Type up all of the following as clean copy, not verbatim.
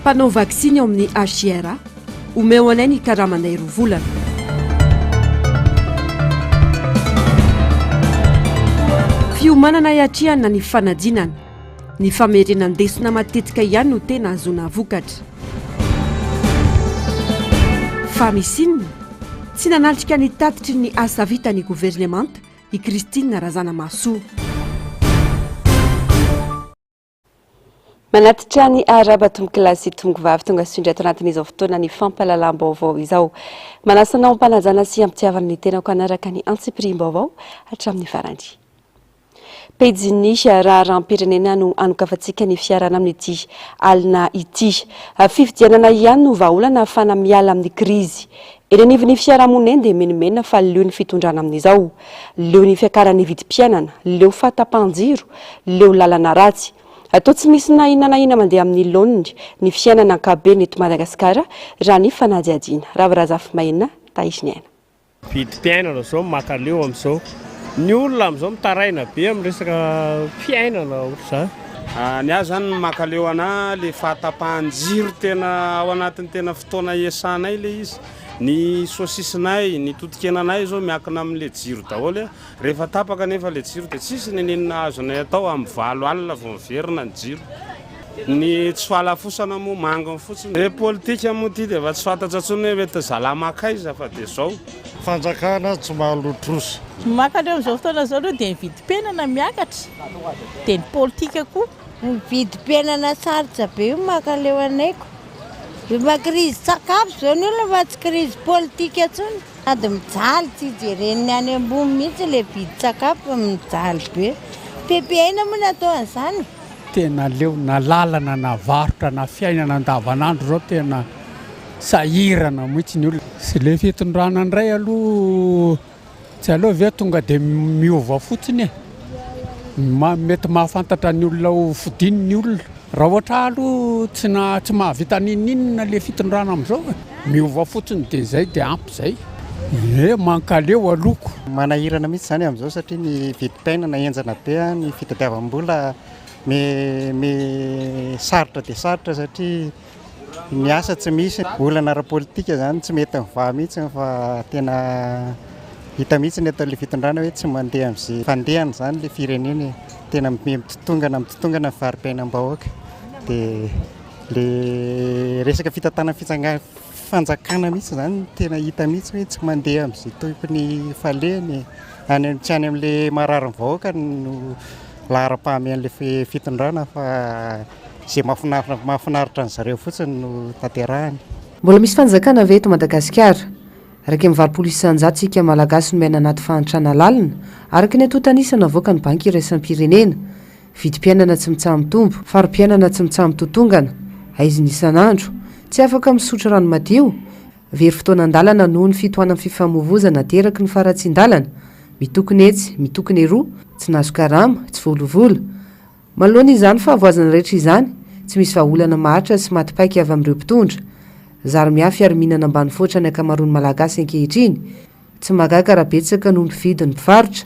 Mpanao vaksiny ao amin'ny HIRA, omeo anay ny karamanay roa volana. Fiomanana hiatrehana ny fanadinana. Ny famerenan-desona matetika ihany no tena ahazoana vokatra. Fa misy inona? Tsy nanatrika ny tatitry ny asa vita ny governemanta i Christine Razanamahasoa. Manatitra ny arahaba tompokolahy sy tompokovavy tonga soa indray ato anatin'izao fotoana ny fampahalalam-baovao izao. Manasa anao am-panajana sy am-pitiavana ny tenako hanaraka ny antsipiriam-baovao hatramin'ny farany. Pejin'ny raharaham-pirenena no anokafantsika ny fiarahana amin'ity alina ity. Fifidianana ihany no vahaolana ahafahana miala amin'ny krizy. Eny anivon'ny fiarahamonina eny dia menomenona fa leo ny fitondrana amin'izao. Leo ny fiakaran'ny vidim-piainana, leo fahatapahan-jiro, leo lalana ratsy. Toa tsy misy na inona na inona mandeha amin'ny laoniny ny fiainana ankapobeny eto Madagasikara raha ny fanadihadiana. Ravo Razafimahenina, Tahiriniaina. Vidim-piainana zao makaleo amin'izao. Ny olona amin'izao mitaraina be amin'ny resaka fiainana ohatr'izany. Ny ahy zany ny makaleo anah le fahatapahan-jiro tena ao anatin'ny tena fotoana iasanay le izy. Ny saucissenay, ny totokenanay zao miankina amin'le jiro daholo. Rehefa tapaka anefa ilay jiro dia tsisy n'inon'inona azonay atao, amin'ny valo alina vao miverina ny jiro. Ny tsy fahalafosana moa manginy fotsiny. Ilay politika moa ity dia efa tsy fantatra intsony hoe mety zalahy mankaiza fa dia izao. Fanjakana tsy mahaloa trosa. Ny mankany amin'izao fotoana izao aloha dia ny vidim-piainana miakatra, dia ny politika koa. Ny vidim-piainana sarotra be io mankaleo anay ko. Efa krizy sakafo izao ny olona fa tsy krizy politika intsony. Sady mijaly tsy jeren'ny any ambony mihitsy ilay vidin-tsakafo fa mijaly be. PPN moa natao an'izany e. Tena leo na lalana na varotra na fiainana andavanandro zao tena sahirana mihitsy ny olona. Sy le fitondrana ndray aloha Tsy aleo ve tonga dia miova fotsiny e? Mety mahafantatra ny olona ho fidiny ny olona. Raha ohatra ahy aloha tsy na tsy mahavita n'inon'inona le fitondrana amin'izao e. Miova fotsiny dia izay dia ampy izay. Ie, mankaleo aloha. Manahirana mihitsy izany amin'izao satria ny vidim-piainana henjana be, ny fitadiavam-bola me me sarotra dia sarotra satria Ny asa tsy misy, olana ara-politika izany tsy mety mivaha mihitsy fa tena hita mihitsy ny ataon'ilay fitondrana hoe tsy mandeha amin'izay fandehany izany ilay firenena e. Tena mitotongana mitotongana ny fari-piainam-bahoaka. Dia ilay resaka fitantanana fitsanga- fanjakana mihitsy izany no tena hita mihitsy hoe tsy mandeha amin'izay tokony falehany e. Any tsy any amin'ilay marary ny vahoaka no laharam-pahamehan'ilay fitondrana fa Izay mahafinaritra mahafinaritra an zareo fotsiny no tanterahiny. Mbola misy fanjakana ve eto Madagasikara? 81% isika Malagasy no miaina anaty fahantrana lalina, araka ny antontan'isa navoakan'ny Banky Iraisam-pirenena. Vidim-piainana tsy mitsaha-mitombo, fari-piainana tsy mitsaha-mitotongana, haizina isan'andro, tsy afaka misotro rano madio, very fotoana an-dalana noho ny fitohanan'ny fifamoivozana ateraky ny faharatsian-dalana, mitokona etsy, mitokona eroa, tsy nahazo karama, tsy voaloa vola. Manoloana izany fahavoazana rehetra izany, tsy misy vahaolana maharitra sy maty paika avy amin'ireo mpitondra. Zary mihafy ary mihinana ambanifoatra ny ankamaroan'ny Malagasy ankehitriny. Tsy mahagaga raha betsaka no mpividy ny mpivarotra.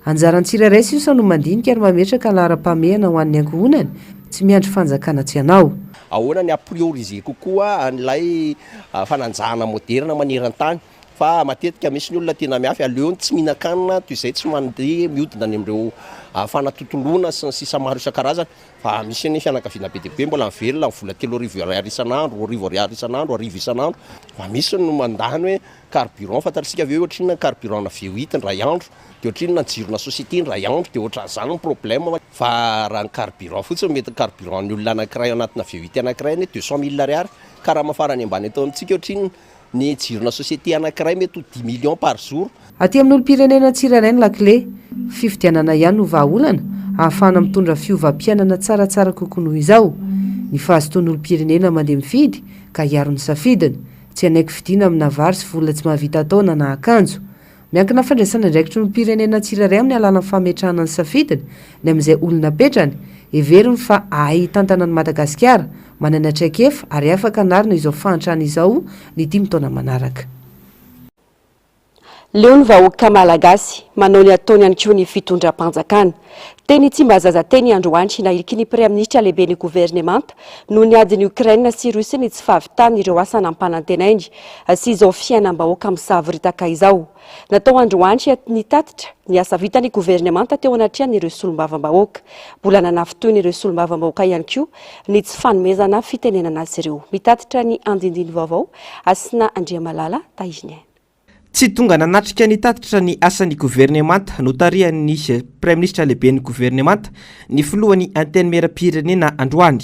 Anjaran'ny tsirairay sisa no mandinika ary mametraka laharam-pahamehana ho an'ny ankohonany, tsy miandry fanjakana tsy hanao. Ahoana ny ha-prioriser kokoa an'ilay fananjahana moderina maneran-tany? Fa matetika misy ny olona tena miafy, aleony tsy mihinan-kanina toy izay tsy mandeha mihodina any amin'ireo fanatontoloana sy ny sisa maro isan-karazany. Fa misy ny fianakaviana be dia be mbola mivelona amin'ny vola 3000 ariary isan'andro, 2000 ariary isan'andro, 1000 isan'andro. Fa misy no mandany hoe carburant, fantatsika ve hoe ohatrinona ny carburant-na V8 indray andro, dia ohatrinona ny jirona société indray andro, dia ohatran'izany ny problème. Fa raha ny carburant fotsiny, mety ny carburant-n'ny olona anankiray ao anatina V8 anankiray anie 200 mille ariary, karama farany ambany eto amintsika ohatrinona? Ny jirona société anankiray mety ho dix millions par jour. Aty amin'ny olom-pirenena tsirairay ny lakile. Fifidianana ihany no vahaolana ahafahana mitondra fiovam-piainana tsaratsara kokoa noho izao. Ny fahazotoan'ny olom-pirenena mandeha mifidy ka hiaro ny safidiny. Tsy hanaiky fidiana amina vary sy vola tsy mahavita taona na akanjo. Miankina fandraisana andraikitry ny olom-pirenena tsirairay amin'ny alalan'ny fametrahana ny safidiny ny amin'izay olona apetrany, heveriny fa hahay hitantana an'i Madagasikara, manana traikefa ary afaka hanarina izao fahantrana izao ny dimy taona manaraka. Leo ny vahoaka malagasy, manao ny ataony ihany koa ny fitondram-panjakana. Teny Tsimbazaza teny androany, nahiliky ny Praiminisitra lehiben'ny governemanta noho ny adin'i Ukraine sy Russie ny tsy fahavitan'ireo asa nampanantenainy sy izao fiainam-bahoaka misavoritaka izao. Natao androany ny tatitra ny asa vitan'ny governemanta teo anatrehan'ireo solombavambahoaka. Mbola nanafintohina ireo solombavambahoaka ihany koa ny tsy fanomezana fitenenana azy ireo. Mitatitra ny andindiny vaovao, Hasina Andriamalala Tahiniaina. Tsy tonga nanatrika ny tatitra ny asan'ny governemanta notarihan'ny Praiminisitra lehiben'ny governemanta ny filohan'ny Antenimierampirenena androany.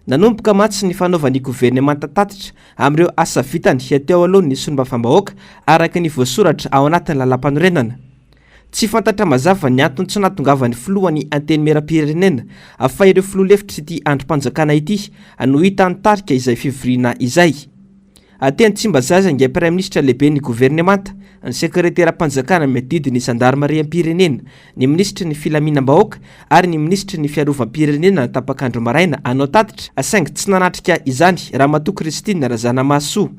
Nanomboka mantsy ny fanaovan'ny governemanta tatitra amin'ireo asa vitany teo alohan'ny solombavambahoaka araka ny voasoratra ao anatin'ny lalàmpanorenana. Tsy fantatra mazava ny antony tsy nahatongavan'ny filohan'ny Antenimierampirenena fa ireo filoha lefitr'ity andrim-panjakana ity no hita nitarika izay fivoriana izay. Teny Tsimbazaza ingahy Praiminisitra lehiben'ny governemanta, ny sekreteram-panjakana miadidy ny zandarimariam-pirenena, ny minisitry ny filaminam-bahoaka ary ny minisitry ny fiarovam-pirenena tapak'andro maraina hanao tatitra saingy tsy nanatrika izany Ramatoa Christine Razanamahasoa.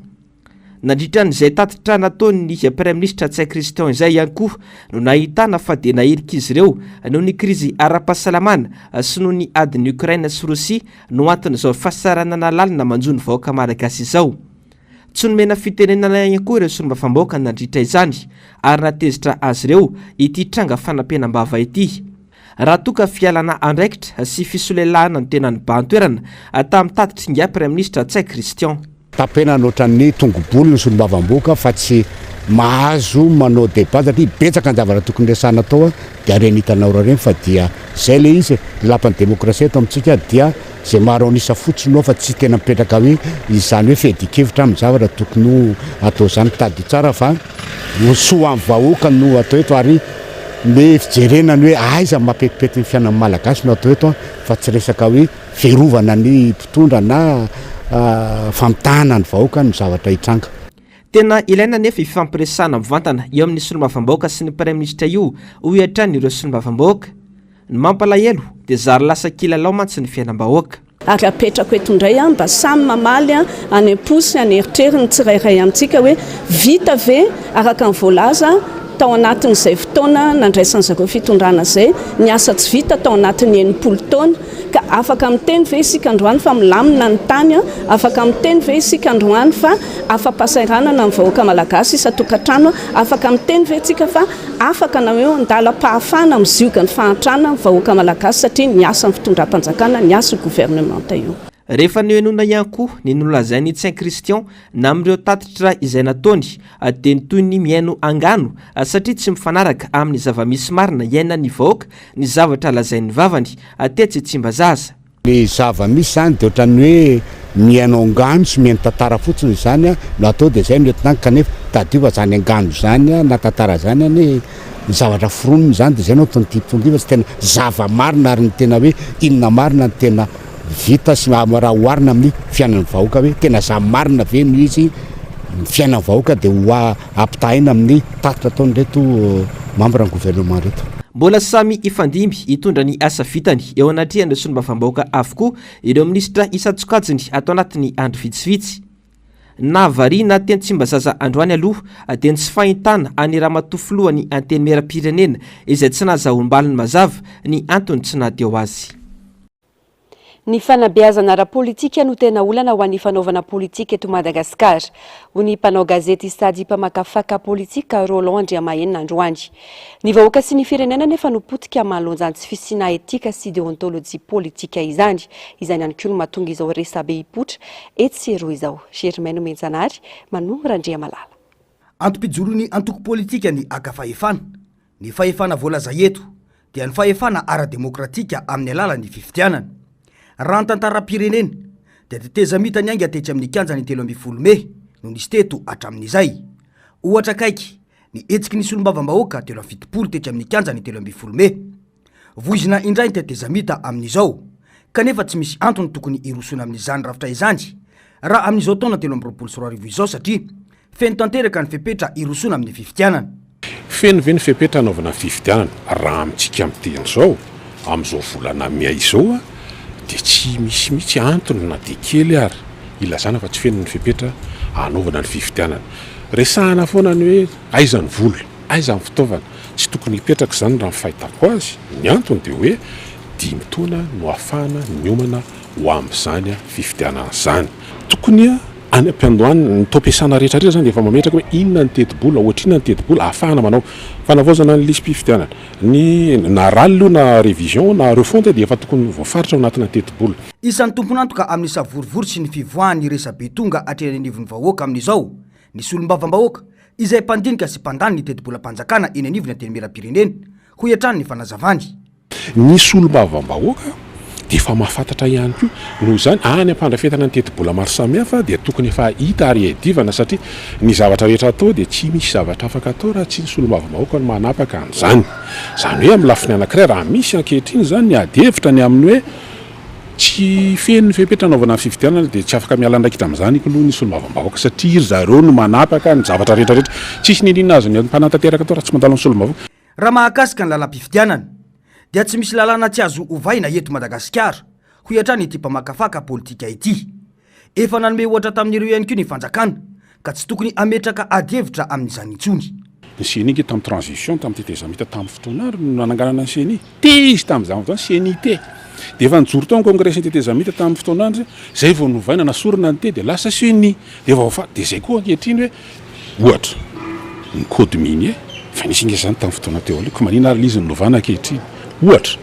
Nandritra an'izay tatitra nataon'ny Praiminisitra Ntsay Christian izay ihany koa no nahitana fa dia nahilik'izy ireo noho ny krizy ara-pahasalamana sy noho ny adin'i Ukraine sy Rosia no anton'izao fahasahiranana lalina manjo ny vahoaka malagasy izao. Tsy nomena fitenenana ihany koa ireo solombavambahoaka nandritra izany ary nahatezitra azy ireo ity tranga fanampenam-bava ity. Raha toa ka fialana andraikitra sy fisolelahana ny tena nibahan-toerana tamin'ny tatitr'ingahy Praiminisitra Ntsay Christian. Tapenana ohatran'ny tongo-bolo ny solombavamboka fa tsy mahazo manao débat satria betsaka ny zavatra tokony resahana tao dia ireny hitanao ireny fa dia zay le izy e, ny lapan'ny demokrasia eto amintsika dia zay maro an'isa fotsiny ao fa tsy tena mipetraka hoe izany hoe fiadian-kevitra amin'ny zavatra tokony ho atao izany, tadidio tsara fa ho soa amin'ny vahoaka no atao eto ary le fijerena ny hoe aiza mampetipety ny fiainan'ny malagasy no atao eto fa tsy resaka hoe Fiarovana ny mpitondra na famitahana ny vahoaka no zavatra hitranga. Tena ilaina anefa io fifampiresahana mivantana eo amin'ny solombavambahoaka sy ny praiminisitra io, hoy hatrany ireo solombavambahoaka. Ny mampalahelo dia zary lasa kilalao mantsy ny fiainam-bahoaka. Ary apetrako eto indray mba samy mamaly any am-po sy any eritreriny ny tsirairay amintsika hoe vita ve araka ny voalaza tao anatin'izay fotoana nandraisan'izareo fitondrana izay ny asa tsy vita tao anatin'ny 60 taona Ka afaka miteny ve isika androany fa milamina ny tany? Afaka miteny ve isika androany fa afa-pahasahiranana ny vahoaka malagasy isan-tokantrano? Afaka miteny ve isika fa afaka na eo an-dalam-pahafahana amin'ny ziogan'ny fahantrana ny vahoaka malagasy satria niasa ny fitondram-panjakana, niasa io governemanta io? Rehefa nohenoina ihany koa ny nolazain'i Tsain Christian na amin'ireo tatitra izay nataony dia ny toy ny mihaino angano satria tsy mifanaraka amin'ny zava-misy marina iainan'ny vahoaka ny zavatra lazain'ny vavany tetsy Tsimbazaza. Ny zava-misy izany dia ohatran'ny hoe mihaino angano sy mihaino tantara fotsiny izany no atao dia izay no entina any kanefa tadidio fa izany angano izany na tantara izany anie ny zavatra foronina izany dia izay no ataon'ity mpitondra ity fa tsy tena zava-marina ary ny tena hoe inona marina no tena vita sy raha oharina amin'ny fiainan'ny vahoaka hoe tena izany marina ve no izy ny fiainan'ny vahoaka dia ho ampitahaina amin'ny tatitra ataon'ireto membre ny gouvernement ireto. Mbola samy hifandimby hitondra ny asa vitany eo anatrehan'ireo solombavambahoaka avokoa ireo minisitra isan-tsokajiny ato anatin'ny andro vitsivitsy. Nahavariana teny Tsimbazaza androany aloha dia ny tsy fahitana an'i Ramatoa Filohan'ny Antenimierampirenena izay tsy nahazahoam-baliny mazava ny antony tsy naha teo azy. Ny fanabeazana ara-politika no tena olana ho an'ny fanaovana politika eto Madagasikara, hoy ny mpanao gazety sady mpamakafaka politika Roland Andriamahenina androany. Ny vahoaka sy ny firenena anefa no potika manoloana izany tsy fisiana etika sy deontolojia politika izany. Izany ihany koa no mahatonga izao resabe hipoitra etsy sy eroa izao. Germain Nomenjanahary, Manoa Randriamalala. Antom-pijoroan'ny antoko politika ny haka fahefana. Ny fahefana voalaza eto dia ny fahefana ara-demokratika amin'ny alalan'ny fifidianana. Raha ny tantaram-pirenena dia tetezamita niainga tetsy amin'ny kianjan'ny 13 mey no nisy teto hatramin'izay. Ohatra akaiky, ny hetsiky ny solombavambahoaka 73 tetsy amin'ny kianjan'ny 13 mey. Voizina indray ny tetezamita amin'izao, kanefa tsy misy antony tokony hirosoana amin'izany rafitra izany raha amin'izao taona 2023 izao satria feno tanteraka ny fepetra hirosoana amin'ny fifidianana. Feno ve ny fepetra hanaovana ny fifidianana? Raha amintsika miteny izao, amin'izao volana mey izao dia tsy misy mihitsy antony na dia kely ary ilazana fa tsy feno ny fepetra hanaovana ny fifidianana. Resahana foana ny hoe aiza ny vola, aiza ny fitaovana. Tsy tokony hipetraka izany raha ny fahitako azy. Ny antony dia hoe dimy taona no ahafahana miomana ho amin'izany fifidianana izany. Tokony any am-piandohany, ny taom-piasana rehetra rehetra izany dia efa mametraka hoe inona ny tetibola, ohatrinona ny tetibola ahafahana manao fanavaozana ny lisi-pifidianana. Ny na rale io na révision na refonte dia efa tokony voafaritra ao anatina tetibola. Isan'ny tompon'antoka amin'ny savorovoro sy ny fivoahan'ny resabe tonga hatreny anivon'ny vahoaka amin'izao ny solombavambahoaka, izay mpandinika sy mpandany ny tetibolam-panjakana eny anivon'ny Antenimierampirenena, hoy hatrany ny fanazavany. Ny solombavambahoaka dia efa mahafantatra ihany koa, noho izany any am-pandrafetana ny tetibola maro samihafa dia tokony efa hita ary hiadivana satria ny zavatra rehetra atao dia tsy misy zavatra afaka atao raha tsy ny solombavambahoaka no manapaka an'izany. Izany hoe amin'ny lafiny anankiray raha misy ankehitriny izany ny ady hevitra ny amin'ny hoe tsy feno ny fepetra hanaovana ny fifidianana dia tsy afaka miala andraikitra amin'izany aloha ny solombavambahoaka satria ry zareo no manapaka ny zavatra rehetra rehetra. Tsisy n'inon'inona azon'ny mpanatanteraka atao raha tsy mandalo ny solombavambahoaka. Raha mahakasika ny lalam-pifidianana dia tsy misy lalàna tsy azo ovaina eto Madagasikara, hoy hatrany ity mpamakafaka politika ity. Efa nanome ohatra tamin'ireo ihany koa ny fanjakana ka tsy tokony hametraka adihevitra amin'izany intsony. Ny ceni ange tamin'ny transition, tamin'ny tetezamita tamin'ny fotoana ary no nananganana ny ceni. Te izy tamin'izany fotoana, ceni te. Dia efa nijoro tao ny kongresin'ny tetezamita tamin'ny fotoan'andro, izay vao novaina, nasorina ny te dia lasa ceni. Dia efa voafa-, dia izay koa ankehitriny hoe Ohatra, ny code minier, efa nisy ange izany tamin'ny fotoana teo aloha, koa maninona ary ilay izy no novana ankehitriny? Ohatra,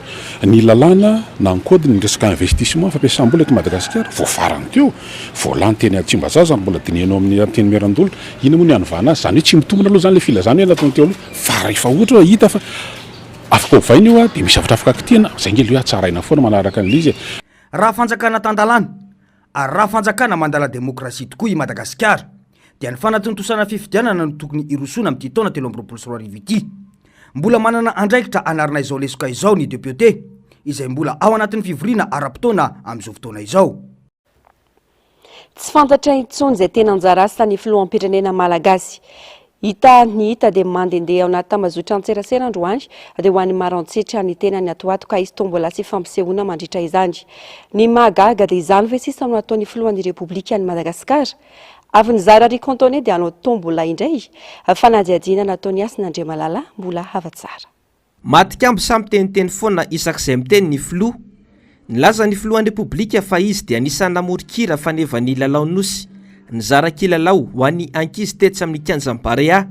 ny lalàna na ny code ny resaka investissement, fampiasam-bola eto Madagasikara, vao farany teo, vao lany teny Tsimbazaza ary mbola dinihina ao amin'ny Antenimierandoholona, inona moa ny hanovana azy? Izany hoe tsy mitombina aloha izany ilay filazana hoe nataony teo aloha, fa rehefa ohatra hoe hita fa afaka ovaina io dia misy zavatra afaka kitihina, izay ange ilay hoe hatsaraina foana manaraka an'ilay izy e. Raha fanjakana tan-dalàna Ary raha fanjakana mandala demokrasia tokoa i Madagasikara dia ny fanatontosana fifidianana no tokony hirosoana amin'ity taona 2023 ity. Mbola manana andraikitra hanarina izao lesoka izao ny depiote izay mbola ao anatin'ny fivoriana ara-potoana amin'izao fotoana izao. Tsy fantatra intsony izay tena anjara asan'ny filoham-pirenena malagasy. Hita ny hita dia mandehandeha ao anaty tambazotran-tserasera androany dia ho an'ny Maroantsetra ny tenany ato ho ato ka hisy tombola sy fampisehoana mandritra izany. Ny mahagaga dia izany ve sisa no ataon'ny filohan'ny Repoblikan'i Madagasikara? Avy nizara riz cantonais dia hanao tombola indray? Fanadihadiana nataon'i Hasina Andriamalala Mbola Havatsara. Matikambo samy miteniteny foana isak'izay miteny ny filoha. Nilaza ny filohan'ny Repoblika fa izy dia anisan'ny namoron-kira faneva ny lalaon'ny Nosy, nizara kilalao ho an'ny ankizy tetsy amin'ny kianjan'ny Barea,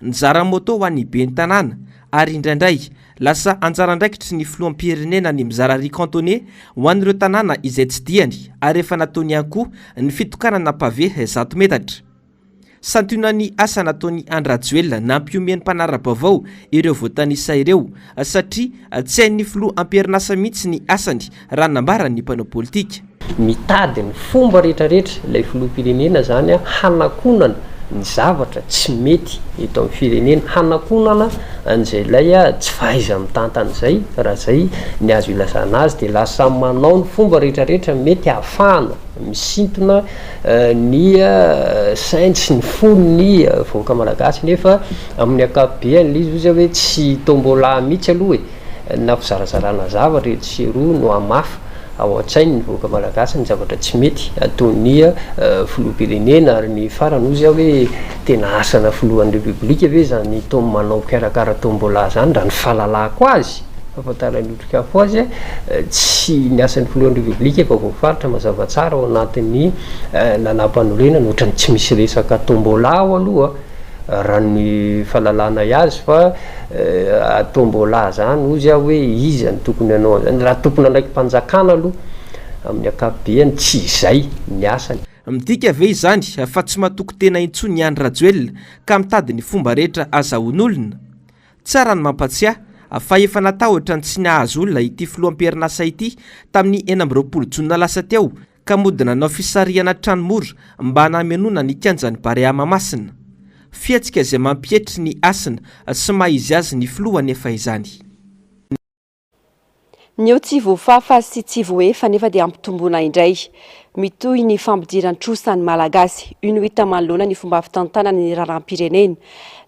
nizara moto ho an'ny ben'ny tanàna ary indraindray lasa anjara andraikitry ny filoham-pirenena ny mizara riz cantonais ho an'ireo tanàna izay tsidihany ary efa nataony ihany koa ny fitokanana pavé zato metatra. Santionan'ny asa nataon'i Andry Rajoelina nampihomehy ny mpanara-baovao ireo voatanisa ireo satria tsy hain'ny filoha am-perinasa mihitsy ny asany raha nambaran'ny mpanao politika. Mitady ny fomba rehetrarehetra ilay filoham-pirenena izany hanakonana ny zavatra tsy mety eto amin'ny firenena, hanakonana an'izay ilay tsy fahaiza-mitantana izay, raha izay ny azo ilazana azy dia lasa manao ny fomba rehetrarehetra mety hahafahana misintona ny sainy sy ny fon'ny vahoaka malagasy nefa amin'ny ankapobeany ilay izy ozy aho hoe tsy tombola mihitsy aloha e, na fizarazarana zavatra etsy sy eroa no hamafa ao an-tsainy ny vahoaka malagasy ny zavatra tsy mety ataon'ny filoham-pirenena ary ny farany ozy aho hoe tena asana filohan'ny repoblika ve izany toa manao mpikarakara tombola zany raha ny fahalalako azy, fahafantaran'ny Otrikafo azy, tsy ny asan'ny filohan'ny Repoblika efa voafaritra mazava tsara ao anatin'ny lalàmpanorenana, ohatran'ny tsy misy resaka tombola ao aloha raha ny fahalalanay azy fa tombola zany hozy aho hoe iza no tokony hanao an'izany, raha tompon'andraiki-panjakana aloha amin'ny ankapobeany tsy izay ny asany. Midika ve izany fa tsy matoky tena intsony i Andry Rajoelina ka mitady ny fomba rehetra azahoan'olona? Tsara ny mampatsiahy fa efa natahotra ny tsy nahazo olona ity filoham-perinasa ity tamin'ny 26 jona lasa teo ka mody nanao fisarihana trano mora mba namenoana ny kianjan'ny Barea Mahamasina. Fihetsika izay mampietry ny hasina sy maha izy azy ny filoha anefa izany. Ny eo tsy voafafa sy tsy voaefa nefa dia ampitomboina indray. Mitohy ny fampidiran-trosa ny Malagasy. Io no hita manoloana ny fomba fitantanana ny raharaham-pirenena.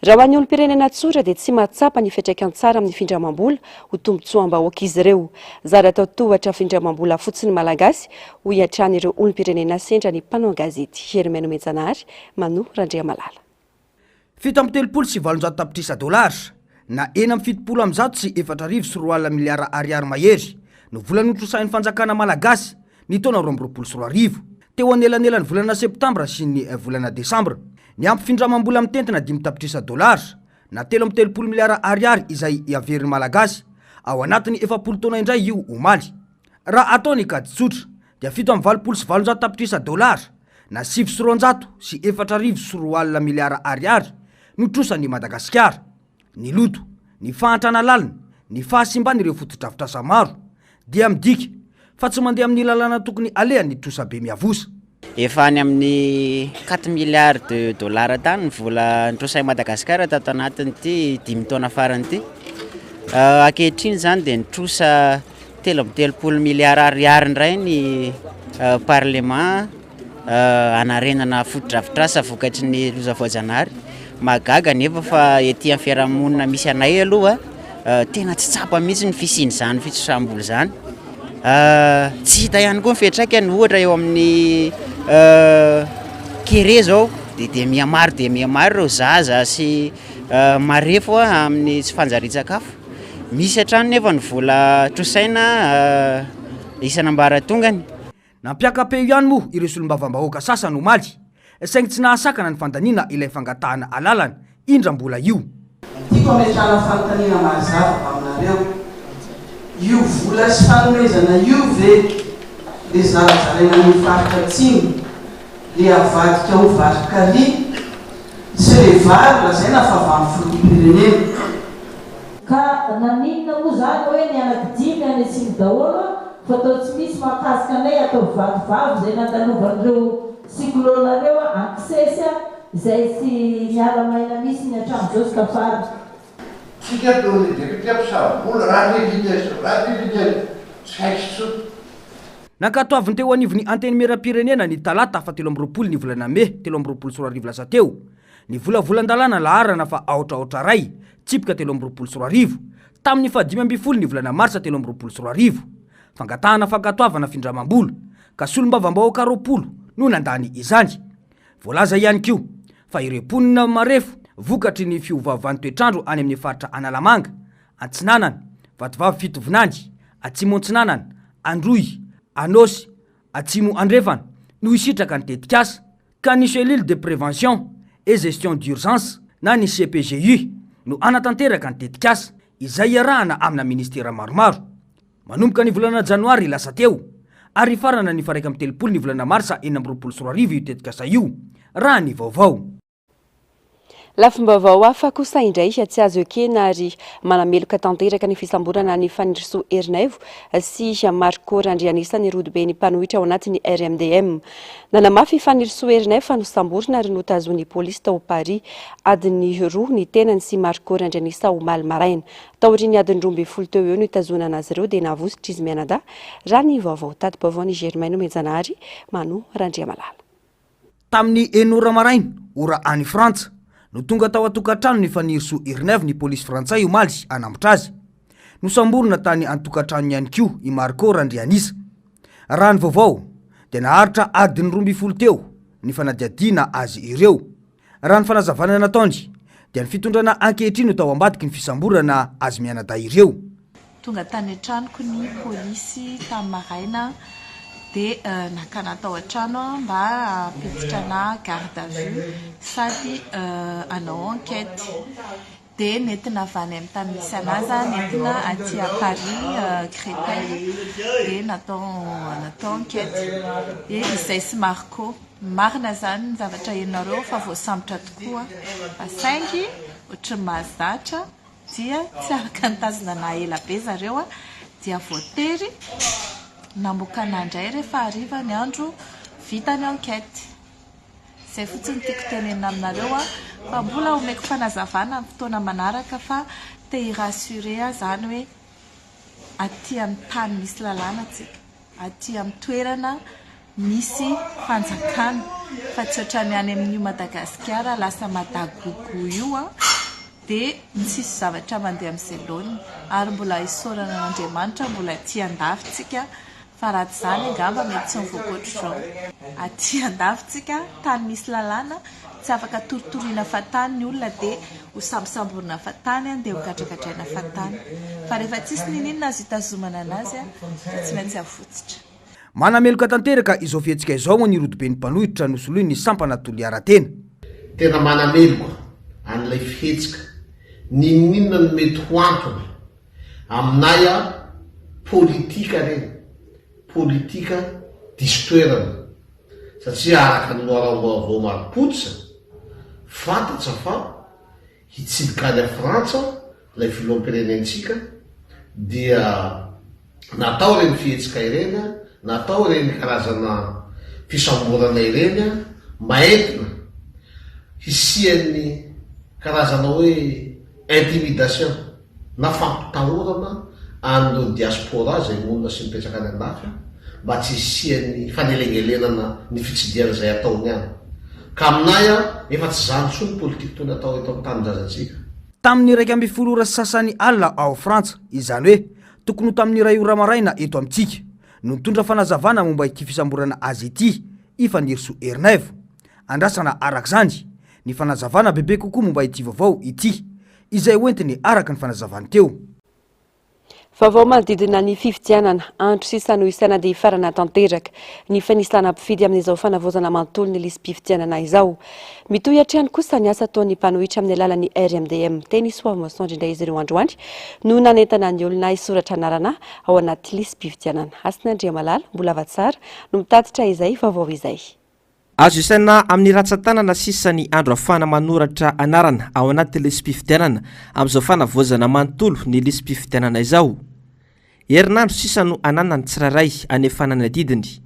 Raha ho an'ny olom-pirenena tsotra dia tsy mahatsapa ny fiantraikany tsara amin'ny findramam-bola ho tombontsoam-bahoaka izy ireo. Zary atao tohatra findramam-bola fotsiny ny Malagasy, hoy hatrany ireo olom-pirenena sendra ny mpanao gazety. Herimiaina Omenjanahary, Mano Randriamalala. 837 tapitrisa dolara na 276 miliara ariary mahery no vola notrosahin'ny fanjakana malagasy ny taona 2022, teo anelanelan'ny volana septambra sy ny volana desambra. Niampy findramam-bola mitentina 5 tapitrisa dolara na 33 miliara ariary izay averin'ny Malagasy ao anatin'ny 40 taona indray io omaly. Raha atao ny kajy tsotra dia 887 tapitrisa dolara na 209 200 miliara ariary no trosan'i Madagasikara. Ny loto, ny fahantrana lalina, ny fahasimban'ireo fotodrafitrasa maro dia midika fa tsy mandeha amin'ny lalàna tokony aleha ny trosabe miavosa. Efa any amin'ny quatre milliards de dollars tany ny vola nitrosain'i Madagasikara tato anatin'ity dimy taona farany ity. Ankehitriny izany dia nitrosa 33 milliards ariary indray ny parlement hanarenana fotodrafitrasa vokatry ny loza voajanahary. Mahagaga anefa fa ety amin'ny fiarahamonina misy anay aloha tena tsy tsapa mihitsy ny fisian'izany fitrosam-bola izany. Tsy hita ihany koa ny fiantraikany ohatra eo amin'ny kere izao dia dia mihamaro dia mihamaro ireo zaza sy marefo amin'ny tsy fanjarian-tsakafo. Misy hatrany nefa ny vola trosaina isan'ambaratongany. Nampiaka-peo ihany moa ireo solombavambahoaka sasany omaly, saingy tsy nahasakana ny fandaniana ilay fangatahana alalana indram-bola io. Tiako hametrahana fanontaniana mazava aminareo, io vola sy fanomezana io ve le zarazaraina any faritra atsimo le avadika ho vary kary sy le vary lazaina fa avy amin'ny filoham-pirenena? Ka naninona moa zany hoe ny anakidimy any atsimo daholo fa toa tsy misy mahakasika anay ataovy vatovavy izay nandalovan'ireo cyclone reo ankisesy izay tsy miala maina misy ny hatramin'izao sy tafara. Tsika toa ny député mpisavola, raha ny vitesse, raha ny vitesse, tsy haiko intsony. Nankatoaviny teo anivon'ny Antenimierampirenena ny talata faha 23 ny volana mey 2023 lasa teo ny volavolan-dalàna laharana faha aotra aotra iray tsipika 2023 tamin'ny faha 15 ny volana marsa 2023 fangatahana fankatoavana findramam-bola ka solombavambahoaka 20 no nandany izany. Voalaza ihany koa fa ireo mponina marefo vokatry ny fiovaovan'ny toetr'andro any amin'ny faritra Analamanga, Antsinanana, Vatovavy Fitovinany, Atsimo Antsinanana, Androy, Anôsy, Atsimo Andrefana no hisitraka ny tetikasa ka ny Cellule de prévention et gestion d'urgence na ny CPGU no hanatanteraka ny tetikasa izay iarahana amina ministera maromaro. Manomboka ny volana janoary lasa teo ary hifarana ny faha 31 ny volana marsa 2026 io tetikasa io, raha ny vaovao. Lafim-baovao hafa kosa indray, tsy azo ekena ary manameloka tanteraka ny fisamborana an'i Fanirisoa Ernaivo sy Marco Randrianisa ny rodoben'ny mpanohitra ao anatin'ny RMDM. Nanamafy i Fanirisoa Ernaivo fa nosamborina ary notazonin'ny polisy tao Paris adiny roa ny tenany sy Marco Randrianisa omaly maraina. Taorian'ny adiny 12 teo eo nitazonana azy ireo dia navositra izy mianadahy, raha ny vaovao. Tati-baovaon'i Germain Nomenjanahary, Mano Randriamalala. Tamin'ny enina ora maraina, ora any Frantsa, no tonga tao an-tokantranon'i Fanirisoa Ernaivo ny polisy frantsay omaly hanambotra azy. Nosamborina tany an-tokantranony ihany koa i Marco Randrianisa. Raha ny vaovao, dia naharitra adiny 12 teo ny fanadihadiana azy ireo. Raha ny fanazavana nataony, dia ny fitondrana ankehitriny no tao ambadiky ny fisamborana azy mianadahy ireo. Tonga tany an-tranoko ny polisy tamin'ny maraina dia naka anà tao an-trano mba hampiditra anà garde à vue sady hanao enquête. Dia nentina avy any amin'ny tany misy anà za, nentina aty à Paris, Créteil, dia natao natao enquête. Dia izay sy Marco. Marina izany ny zavatra henonareo fa voasambotra tokoa fa saingy ohatry ny mahazatra dia tsy afaka nitazona anà ela be zareo dia voatery namoaka anà indray rehefa hariva ny andro vita ny enquête. Izay fotsiny no tiako tenenina aminareo fa mbola omeko fanazavana amin'ny fotoana manaraka fa te hi-rassurer aho izany hoe aty amin'ny tany misy lalàna tsika. aty amin'ny toerana misy fanjakana fa tsy ohatran'ny any amin'io Madagasikara lasa Madagougou io an, dia tsisy zavatra mandeha amin'izay laoniny ary mbola isaorana an'Andriamanitra mbola aty andafy tsika fa raha tsy izany angamba mety tsy nivoaka ohatr'izao. Aty andafy tsika, tany misy lalàna, Tsy afaka torotoroina fahatany ny olona dia ho sambosamborina fahatany dia ho gadragadraina fahatany. Fa rehefa tsisy niniana azo hitazomana anazy dia tsy maintsy avotsitra. Manameloka tanteraka izao fihetsika izao ny rodoben'ny mpanohitra nosoloin'ny sampana Toliara tena. Tena manameloka an'ilay fihetsika, n'inon'inona no mety ho antony, aminay a, politika ireny, politika diso toerana. Satria araka ny loharanom-baovao marim-pototra, fantatra fa hitsidika any Frantsa ilay filoham-pirenentsika dia natao ireny fihetsika ireny, natao ireny karazana fisamborana ireny mba entina hisian'ny karazana hoe intimidation. na fampitahorana an'ireo diaspora izay monina sy mipetraka any andafy mba tsy hisian'ny fanelengelenana ny fitsidihana izay ataony any. Ka aminay efa tsy izany intsony politique tony atao eto amin'ny tanindrazantsika. Tamin'ny 11 ora sy sasany alina ao Frantsa, izany hoe tokony ho tamin'ny iray ora maraina eto amintsika, no nitondra fanazavana momba ity fisamborana azy ity i Fanirisoa Ernaivo. Andrasana araka izany ny fanazavana bebe kokoa momba ity vaovao ity. izay hoentiny araka ny fanazavany teo. Vaovao manodidina ny fifidianana, andro sisa no isaina dia hifarana tanteraka ny fanisana mpifidy amin'izao fanavaozana manontolo ny lisi-pifidianana izao. Mitohy hatrany kosa ny asa ataon'ny mpanohitra amin'ny alalan'ny RMDM. Teny Soavimasoandro indray izy ireo androany no nanentana ny olona hisoratra anarana ao anaty lisi-pifidianana. Hasina Andriamalala, Mbolavatsara, no mitatitra izay vaovao izay. Azo isaina amin'ny ratsan-tanana sisa ny andro ahafahana manoratra anarana ao anaty lisi-pifidianana amin'izao fanavaozana manontolo ny lisi-pifidianana izao. Herinandro sisa no ananan'ny tsirairay anefana ny adidiny.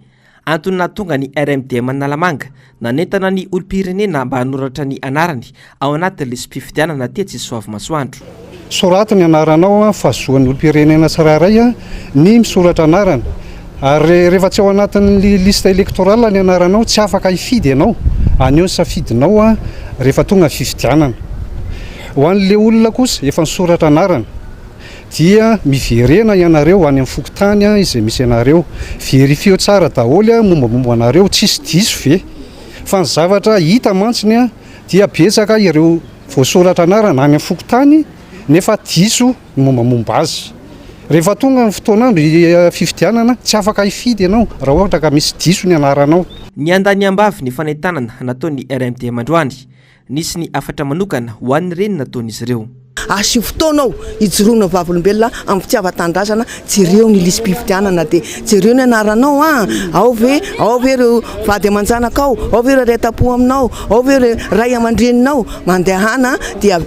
Antony nahatonga ny RMDM Analamanga nanentana ny olom-pirenena mba hanoratra ny anarany ao anaty lisi-pifidianana tetsy Soavimasoandro. Soraty ny anaranao fa zon'ny olom-pirenena tsirairay ny misoratra anarana. Ary rehefa tsy ao anatin'ny liste électorale ny anaranao, tsy afaka hifidy ianao. Haneho ny safidinao rehefa tonga ny fifidianana. Ho an'ilay olona kosa efa nisoratra anarana, dia miverena ianareo any amin'ny fokontany izay misy anareo. Verifieo tsara daholo mombamomba anareo, tsisy diso ve? Fa ny zavatra hita mantsiny dia betsaka ireo voasoratra anarana any amin'ny fokontany nefa diso ny mombamomba azy. Rehefa tonga ny fotoan'andro fifidianana, tsy afaka hifidy ianao raha ohatra ka misy diso ny anaranao. Niandany ambavy ny fanentanana nataon'ny RMDM androany. Nisy ny hafatra manokana ho an'ny reny nataon'izy ireo. Asio fotoana ao hijoroana vavolombelona amin'ny fitiavan-tanindrazana, jereo ny lisi-pifidianana dia jereo ny anaranao an! Ao ve, ao ve ireo vady aman-janakao, ao ve ireo iray tam-po aminao, ao ve ireo ray aman-dreninao, mandehana dia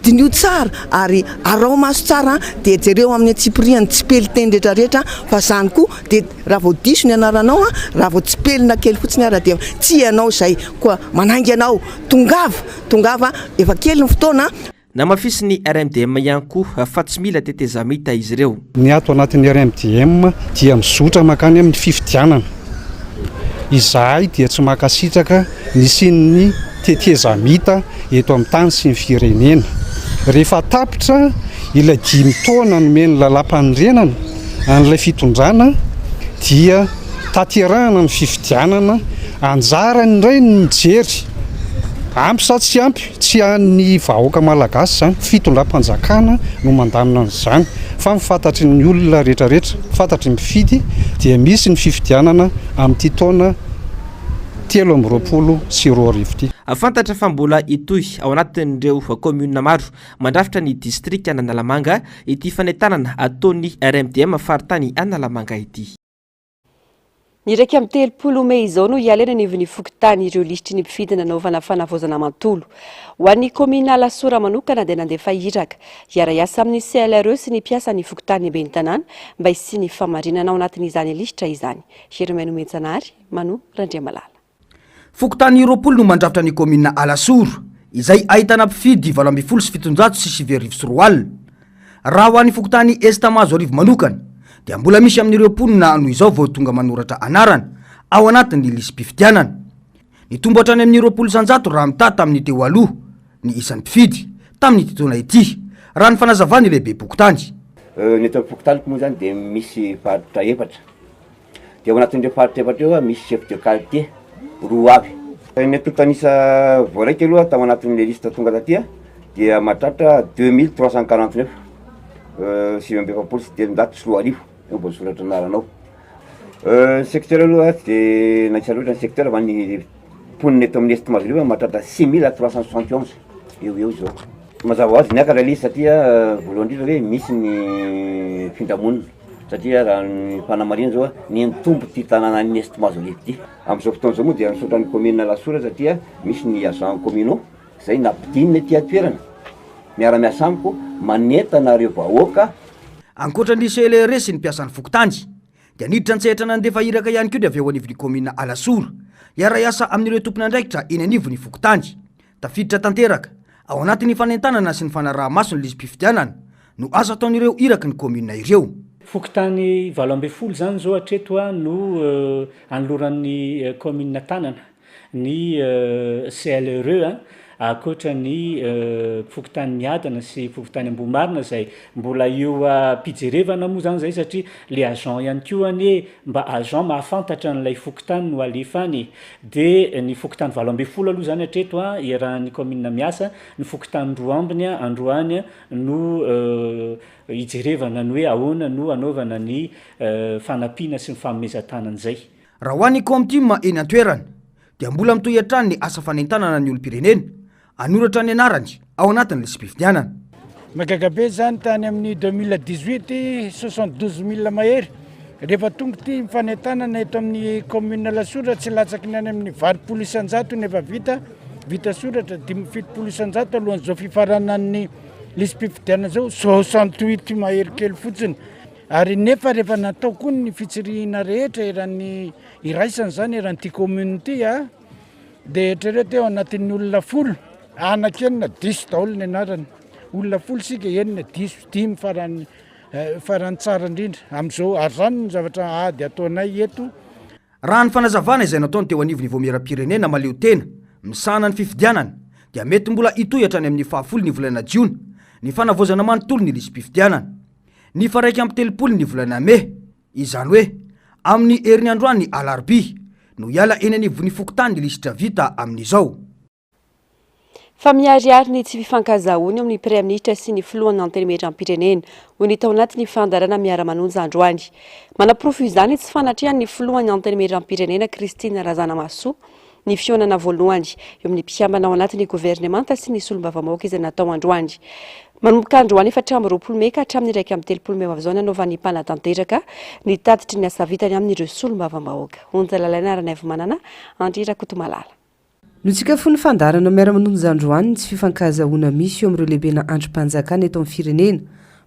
diniho tsara ary araho maso tsara dia jereo amin'ny antsipiriany tsipelin-teny rehetra rehetra fa izany koa dia raha vao diso ny anaranao an, raha vao tsipelina kely fotsiny ara dia tsy ianao izay, koa manainga anao, tongava, tongava efa kely ny fotoana. Namafisin'ny RMDM ihany koa fa tsy mila tetezamita izy ireo. Ny ato anatin'ny RMDM dia mizotra mankany amin'ny fifidianana. Izahay dia tsy mankasitraka ny hisian'ny tetezamita eto amin'ny tany sy ny firenena. Rehefa tapitra ilay dimy taona nomen'ny lalàmpanorenana an'ilay fitondrana dia tanterahana ny fifidianana, anjarany indray ny mijery ampy sa tsy ampy, tsy an'ny vahoaka malagasy izany, fitondram-panjakana no mandamina an'izany fa ny fantatry ny olona rehetrarehetra, fantatry ny mpifidy dia misy ny fifidianana amin'ity taona 2023 ity. Fantatra fa mbola hitohy ao anatin'ireo kaominina maro mandrafitra ny distrikan'Analamanga ity fanentanana ataon'ny RMDM faritany Analamanga ity. Ny 31 mey izao no hiala eny anivon'ny fokontany ireo lisitry ny mpifidy nanaovana fanavaozana manontolo. Ho an'ny kaominina Alasora manokana dia nandefa iraka hiara-hiasa amin'ny CLRE sy ny mpiasan'ny fokontany ben'ny tanàna mba hisian'ny famarinana ao anatin'izany lisitra izany. Germain Nomenjanahary, Mano Randriamalala. Fokontany 20 no mandrafitra ny kaominina Alasora, izay ahitana mpifidy 2018. Raha ho an'ny fokontany Est Mahazoarivo manokana dia mbola misy amin'ireo mponina noho izao vao tonga manoratra anarana ao anatin'ny lisi-pifidianana. Nitombo hatrany amin'ny 20% raha mitaha tamin'ny teo aloha ny isan'ny mpifidy tamin'ity taona ity, raha ny fanazavan'ny lehibem-pokontany. Ny eto amin'ny fokontaniko moa zany dia misy faritra efatra. Dia ao anatin'ireo faritra efatra ireo misy chef de quartier roa avy. Ny antontan'isa voaraika aloha tao anatin'ilay liste tonga taty dia mahatratra 2349, 2349 eo voasoratra anarana ao. Secteur aloha tsy de naisa loatra ny secteur fa ny mponina eto amin'ny Est Mazoliva mahatratra 6371 eo ho eo izao. Mazava ho azy niakatra ilay izy satria voalohany indrindra hoe misy ny fifindramonina satria raha ny fanamarihana zao ny nitombo ity tanànan'i Est Mazoliva ity. Amin'izao fotoana izao moa dia misaotra ny commune Alasora satria misy ny agents communaux izay nampidinina ety an-toerana miara-miasa amiko manentana ireo vahoaka. Ankoatra ny CLRE sy ny mpiasan'ny fokontany dia niditra an-tsehatra nandefa iraka ihany koa ny avy eo anivon'ny kaominina Alasora hiara-hiasa amin'ireo tompon'andraikitra eny anivon'ny fokontany. Tafiditra tanteraka ao anatin'ny fanentanana sy ny fanaraha-maso ny lisi-pifidianana no asa ataon'ireo iraky ny kaominina ireo. Fokontany 18 izany izao hatreto no anoloran'ny kaominina tanana ny CLRE ankoatra ny fokontany Miadana sy fokontany Ambohimarina izay mbola eo am-pijerevana moa izany izay satria le agent ihany koa anie mba agent mahafantatra an'ilay fokontany no alefa any e. Dia ny fokontany 18 aloha izany hatreto iarahan'ny kaominina miasa, ny fokontany roa ambiny androany no hijerevana ny hoe ahoana no hanaovana ny fanampiana sy ny fanomezan-tanana izay. Raha ho an'ny Comtim eny an-toerana dia mbola mitohy hatrany ny asa fanentanana ny olom-pirenena hanoratra ny anarany ao anatin'ny lisi-pifidianana. Mahagaga be izany tany amin'ny 2018, 72 mille mahery, rehefa tonga ity fanentanana eto amin'ny commune Alasora tsy latsaky ny any amin'ny 80% no efa vita, vita soratra, 75% alohan'izao fifaranan'ny lisi-pifidianana izao, 68 mahery kely fotsiny. Ary nefa rehefa natao koa ny fitsirihina rehetra eran'ny iraisana izany eran'ity commune ity a, dia eritrereto hoe ao anatin'ny olona folo, anaky enina diso daholo ny anarany. Olona folo isika, enina diso, dimy farany farany tsara indrindra amin'izao. Ary izany no zavatra ady ataonay eto. Raha ny fanazavana izay nataony teo anivon'ny Vaomieram-pirenena mahaleo tena misahana ny fifidianana dia mety mbola hitohy hatrany amin'ny fahafolo ny volana jiona ny fanavaozana manontolo ny lisi-pifidianana. Ny faha-31 ny volana mey, izany hoe amin'ny heriny androany alarobia, no hiala eny anivon'ny fokontany ny lisitra vita amin'izao. Fa miharihary ny tsy fifankazahoana eo amin'ny Praiminisitra sy ny filohan'ny Antenimierampirenena, hoy ny tao anatin'ny fandaharana Miara-manonja androany. Manaporofo izany ny tsy fanatrehan'ny filohan'ny Antenimierampirenena Christine Razanamahasoa ny fihaonana voalohany eo amin'ny mpikambana ao anatin'ny governemanta sy ny solombavambahoaka izay natao androany. Manomboka androany 24 mey ka hatramin'ny 31 mey ho avy izao ny hanaovan'ny mpanatanteraka ny tatitry ny asa vitany amin'ireo solombavambahoaka. Onja Lalaina Ranaivomanana, Andry Rakotomalala. Notsikafonin'ny fandaharana miara-manonja androany ny tsy fifankahazahoana misy eo amin'ireo lehibena andrim-panjakana eto amin'ny firenena.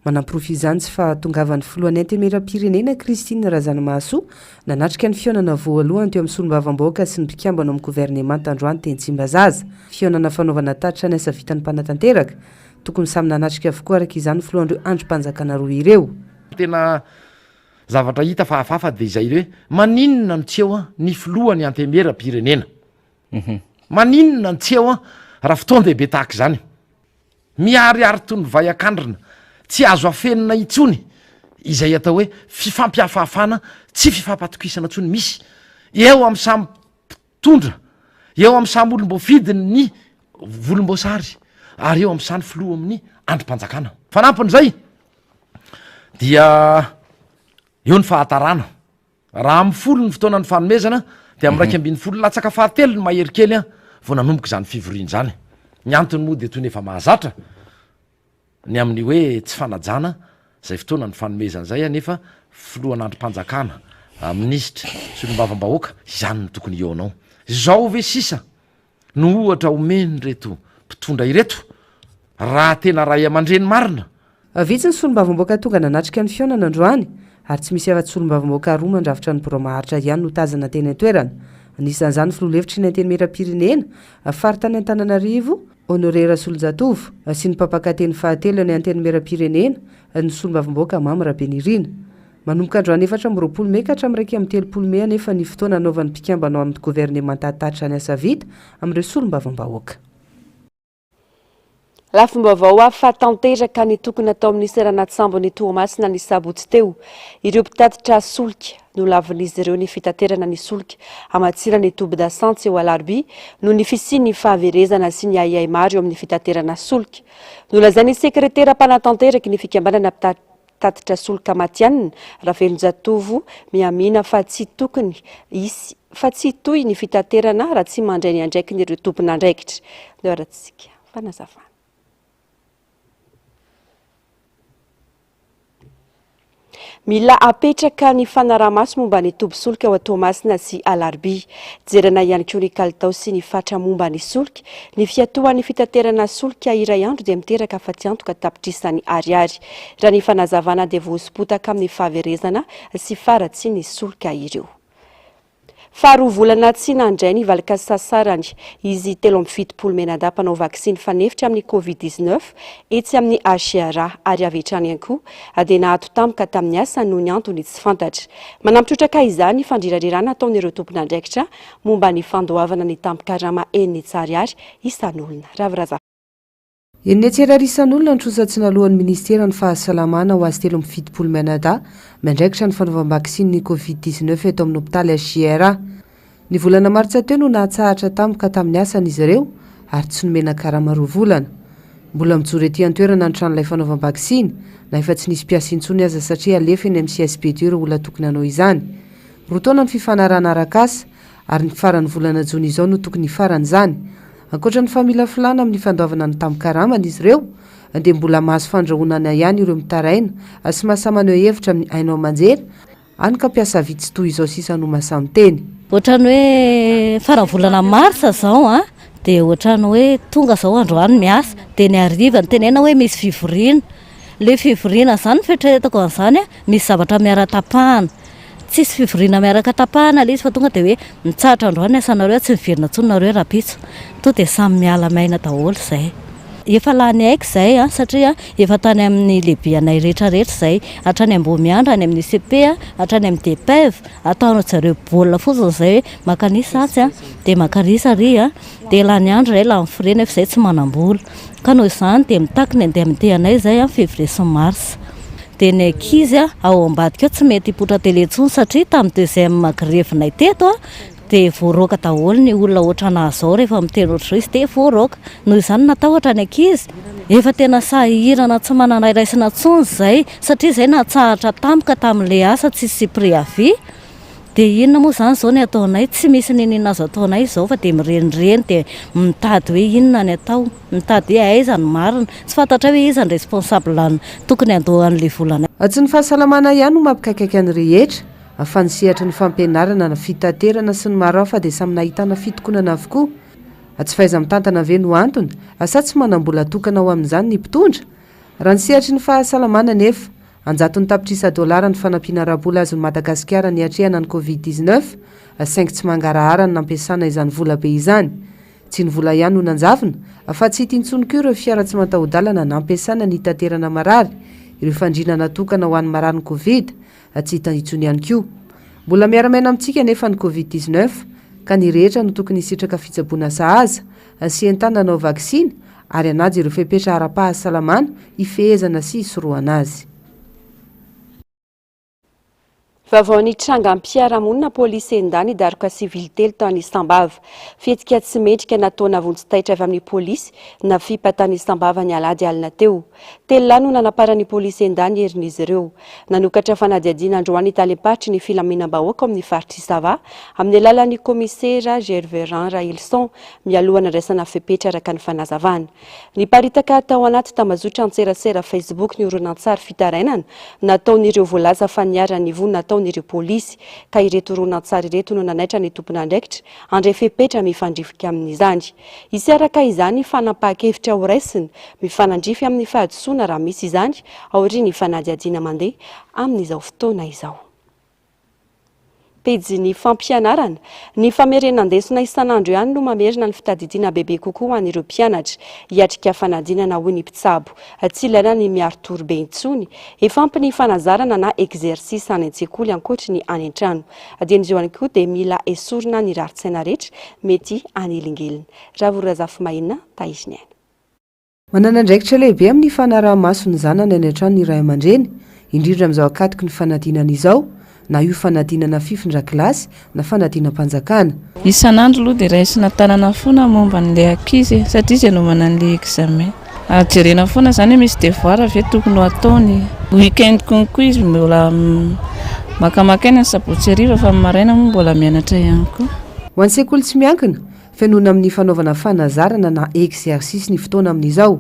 Manamporofo izany tsy fahatongavan'ny filohan'ny Antenimierampirenena Christine Razanamahasoa nanatrika ny fihaonana voalohany teo amin'ny solombavambahoaka sy ny mpikambana ao amin'ny governemanta androany teny Tsimbazaza. Fihaonana fanaovana tatitra ny asa vitan'ny mpanatanteraka. Tokony samy nanatrika avokoa araka izany ny filohan'ireo andrim-panjakana roa ireo. Tena zavatra hita fa hafahafa dia izay hoe maninona no tsy eo ny filohan'ny Antenimierampirenena? Maninona no tsy eo raha fotoan-dehibe tahaka izany? Miharihary toy ny vay an-kandrina, tsy azo afenina intsony izay atao hoe fifampihafahafana tsy fifampatokisana intsony misy eo amin'ny samy mpitondra, eo amin'ny samy olom-boafidin'ny volomboasary ary eo amin'ny samy filoha amin'ny andrim-panjakana. Fanampin'izay dia eo ny fahatarana. Raha amin'ny folo ny fotoana nifanomezana dia amin'ny 11 latsaka fahatelo ny mahery kely vao nanomboka izany fivoriana izany. Ny antony moa dia toy ny efa mahazatra ny amin'ny hoe tsy fanajana izay fotoana nifanomezana izay anefa filohan'andrim-panjakana, minisitra, solombavambahoaka, izany no tokony hihaonao. Izao ve sisa no ohatra omen'ireto mpitondra ireto raha tena ray aman-dreny marina? Vitsy ny solombavambahoaka tonga nanatrika ny fihaonana androany ary tsy misy afa-tsy solombavambahoaka roa mandrafitra ny birao maharitra ihany no tazana teny an-toerana. Anisan'izany ny filoha lefitry ny Antenimierampirenena, faritany Antananarivo, Honoré Rasolonjatovo, sy ny mpampakateny fahatelo ny Antenimierampirenena, ny solombavambahoaka Mamy Rabenirina. Manomboka androany 24 mey ka hatramin'ny 31 mey anefa ny fotoana hanaovan'ny mpikambana ao amin'ny governemanta tatitra ny asa vita amin'ireo solombavambahoaka. Lafim-baovao hafa tanteraka nitokona tao amin'ny seranan-tsambon'i Toamasina ny sabotsy teo ireo mpitatitra solika. Nolavin'izy ireo ny fitaterana ny solika hamatsiana ny tobin-dasantsy eo Alarobia noho ny fisian'ny fahaverezana sy ny ahiahy maro eo amin'ny fitaterana solika. Nolazain'ny sekretera mpanatanteraky ny fikambanana mpitatitra solika matihanina, Ravelonjatovo Mihamina fa tsy tokony hisy fa tsy hitohy ny fitaterana raha tsy mandray ny andraikiny ireo tompon'andraikitra. Ndeha fanazavana. Mila apetraka ny fanaraha-maso momba ny toby solika ao Toamasina sy Alarobia. Jerena ihany koa ny kalitao sy ny fatra momba ny solika. Ny fiatohan'ny fitaterana solika iray andro dia miteraka fatiantoka tapitrisany ariary. Raha ny fanazavana dia voahoso-potaka amin'ny fahaverezana sy faharatsian'ny solika ireo. Faharoa volana tsy nandray ny valin-kasasarany izy 73 mianadahy mpanao vaksiny fanefitra amin'ny Covid 19 etsy amin'ny HRA ary avy hatrany ihany koa dia naato tampoka tamin'ny asany noho ny antony tsy fantatra. Manampy trotraka izany ny fandrirarirana ataon'ireo tompon'andraikitra momba ny fandoavana ny tambin-karama 600 ariary isan'olona. Ravo Razafy. Enina hetsy ariary isan'olona ny trosa tsy naloan'ny minisiteran'ny Fahasalamana ho azy 73 mianadahy miandraikitra ny fanaovam-baksiny ny Covid 19 eto amin'ny hopitaly HJRA. Ny volana martsa teo no nahatsahatra tampoka tamin'ny asany izy ireo ary tsy nomena karama roa volana. Mbola mijoro ety an-toerana ny tranolay fanaovam-baksiny na efa tsy nisy mpiasa intsony aza satria alefa eny amin'ny CSB ii ireo olona tokony hanao izany. Roa taona ny fifanarahana arak'asa ary ny faran'ny volana jona izao no tokony hifarana izany. Ankoatra ny familafilana amin'ny fandoavana ny tambin-karamany izy ireo dia mbola mahazo fandrahonana ihany ireo mitaraina sy mahasahy maneho hevitra amin'ny haino aman-jery, hany ka mpiasa vitsy toy izao sisa no mahasahy miteny. Ohatran'ny hoe faran'ny volana marsa izao an, dia ohatran'ny hoe tonga izao androany miasa, dia ny hariva no tenenina hoe misy fivoriana. Ilay fivoriana izany ny fieritreretako an'izany an, misy zavatra miara-tapahana. Tsisy fivoriana miaraka tapahana ilay izy fa tonga dia hoe mitsahatra androany ny asanareo, tsy miverina intsony nareo rahampitso. Tonga dia samy miala maina daholo izay. Efa lany aiko izay an, satria efa tany amin'ny lehibe anay rehetra rehetra izay, hatrany Ambohimiandra, any amin'ny UCP, hatrany amin'ny DPEV, ataon-dry zareo baolina fotsiny izay hoe makanisa atsy an, dia makarisa ary an, dia lany andro izay, lany frais nefa izay tsy manam-bola. Ka noho izany dia mitaky ny indemnité anay izay an, février sy mars. Dia ny ankizy ao ambadika ao tsy mety hipoitra télé intsony satria tamin'ny deuxième grève-nay teto dia voaroaka daholo ny olona ohatranà zao rehefa miteny ohatr'izao izy dia voaroaka. Noho izany natahotra ny ankizy. Efa tena sahirana tsy manana iraisana intsony izay satria izay natsahatra tampoka tamin'ilay asa tsisy préavis. Dia inona moa izany izao ny ataonay? Tsy misy n'inon'inona azo ataonay izao fa dia mirenireny dia mitady hoe inona ny atao, mitady hoe aiza ny marina. Tsy fantatray hoe iza ny responsable tokony handoa an'ilay volanay. Tsy ny fahasalamana ihany no mampikaikaika ny rehetra fa ny sehatry ny fampianarana, ny fitaterana sy ny maro hafa dia samy nahitana fitokonana avokoa. Tsy fahaiza-mitantana ve no antony sa tsy manam-bola atokana ho amin'izany ny mpitondra? Raha ny sehatry ny fahasalamana anefa, An-jatony tapitrisa dolara ny fanampiana ara-bola azon'i Madagasikara niatrehana ny Covid 19, saingy tsy mangarahara ny nampiasana izany vola be izany. Tsy ny vola ihany no nanjavona, fa tsy hita intsony koa ireo fiara tsy mataho-dalana nampiasana nitaterana marary, ireo fandriana natokana ho an'ny mararin'ny Covid, tsy hita intsony ihany koa. Mbola miara-miaina amintsika anefa ny Covid 19, ka ny rehetra no tokony hisitraka fitsaboana sahaza, sy entanina hanao vaksiny ary hanaja ireo fepetra ara-pahasalamana hifehezana sy hisorohana azy. Vaovao nitrangam-piarahamonina Polisy Enda nidaroka sivily telo tany Sambava. Fihetsika tsy mendrika nataona vonjy taitra avy amin'ny polisy nafipa tany Sambava ny alahady alina teo. Telo lahy no nanaparan'ny polisy Enda ny herin'izy ireo. Nanokatra fanadihadiana androany ny talem-paritry ny filaminam-bahoaka ao amin'ny faritr'i Sava amin'ny alalan'ny kaomisera Gerverin Rahelison mialoha nandraisana fepetra araka ny fanazavana. Niparitaka tao anaty tambajotra antserasera Facebook ny horonantsary fitarainana nataon'ireo voalaza fa niharan'ny vono nataon'ireo polisy, ka ireto horonantsary ireto no nanaitra ny tompon'andraikitra handray fepetra mifandrifika amin'izany. Hisy araka izany fanapahan-kevitra horaisina mifanandrify amin'ny fahadisoana raha misy izany aorian'ny fanadihadiana mandeha amin'izao fotoana izao. Pejin'ny fampianarana. Ny famerenan-desona isan'andro ihany no mamerina ny fitadidiana bebe kokoa ho an'ireo mpianatra hiatrika fanadinana hoy ny mpitsabo. Tsy ilaina ny miari-tory be intsony. Efa ampy ny fanazarana na exercice any an-tsekoly ankoatry ny any an-trano. Dieny izao ihany koa dia mila esorina ny rarin-tsaina rehetra mety hanelingelina. Ravory Razafimahenina, Tahiry ny aina. Manana andraikitra lehibe amin'ny fanaraha-maso ny zanany any an-trano ny ray aman-dreny, indrindra amin'izao ankatoky ny fanadinana izao, na io fanadinana fifindran-kilasy na fanadinam-panjakana. Isan'andro aloha dia raisina tanana foana momba an'ilay ankizy e, satria izy hanomana an'ilay examen. Ary jerena foana izany hoe misy devoir ve tokony ho ataony. Week-end konko izy mbola makamaka aina ny sabotsy hariva fa ny maraina moa mbola mianatra ihany koa. Ho an'ny sekoly tsy miankina, Fenoina amin'ny fanaovana fanazarana na exercice ny fotoana amin'izao.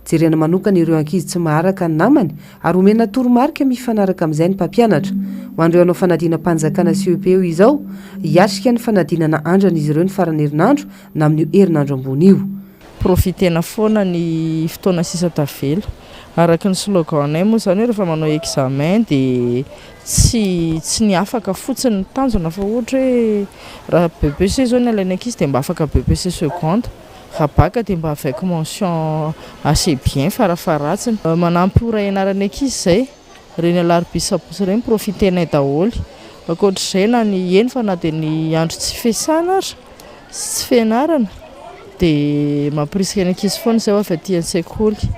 Jerena manokana ireo ankizy tsy maharaka ny namany ary omena toromarika mifanaraka amin'izay ny mpampianatra. Ho an'ireo hanao fanadinam-panjakana CEPE izao, hiatrika ny fanadinana andrana izy ireo ny faran'ny herinandro na amin'io herinandro ambony io. Profitena foana ny fotoana sisa tavela. Araka ny slogan-nay moa izany hoe rehefa manao examen dia Tsy tsy ny afaka fotsiny ny tanjona fa ohatra hoe raha BEPC izao ny alain'ny ankizy dia mba afaka BEPC seconde, raha bac dia mba avec mention assez bien farafaharatsiny. Manampy ora ianaran'ny ankizy izay, ireny alarobia sy sabotsy ireny profiter-nay daholo. Ankoatr'izay na ny eny fa na dia ny andro tsy fiasana aza sy tsy fianarana dia mampirisika ny ankizy foana izay ho avy aty an-tsekoly.